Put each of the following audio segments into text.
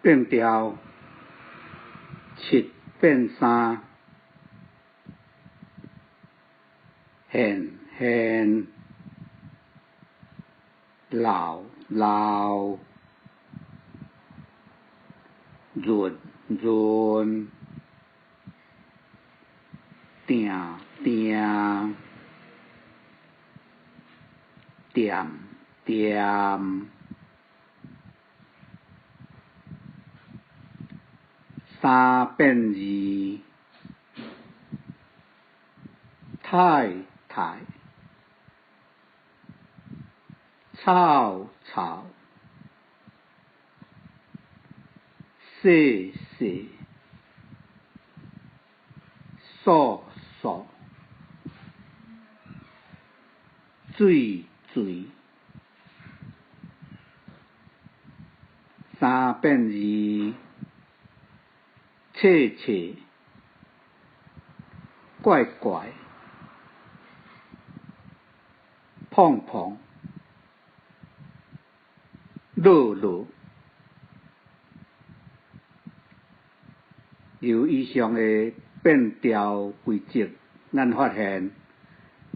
變調七變三，現現，老老，潤潤，定定，恬恬。三變二，太太，臭臭，細細，數數，水水。三變二，切切，怪怪，碰碰，落落。由以上的變調規則，咱發現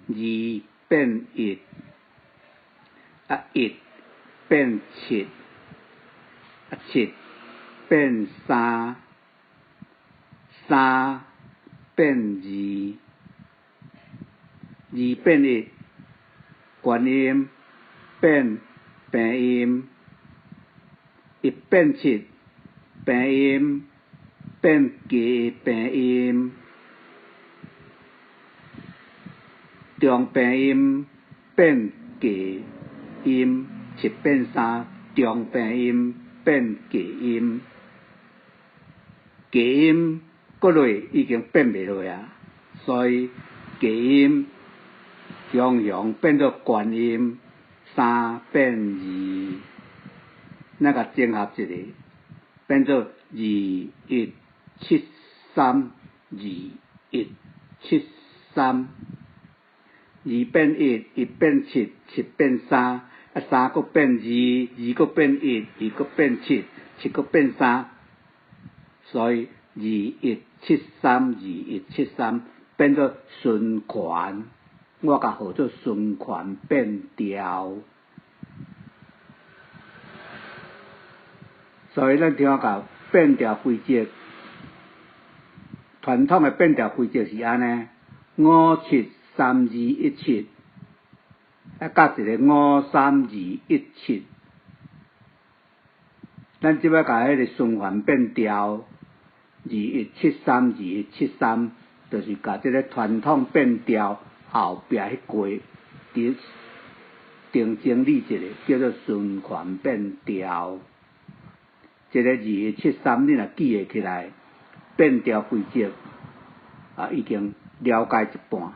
二變一，啊一變七，啊七變三，三變二，二變一，懸音變平音，一變七，平音變加平音，中平音變低音，七變三，中平音變低音，低音閣落已經變袂落啊，所以低音雄雄變做懸音，三變二，咱共整合一下，變做二一七三，二一七三，二變一，一變七，七變三，啊三閣變二，二閣變一，二閣變七，七閣變三，所以二一七三，二一七三變做循環，我共號做循環變調。所以咱聽到變調規則，傳統的變調規則是按呢：五七三二一七，啊佮一个五三二一七。咱這擺共彼个循環變調，二一七三二一七三，就是共這个傳統變調後壁彼過佇定整理一下，叫做循環變調。這个二一七三，你若記會起來，變調規則啊，已經了解一半。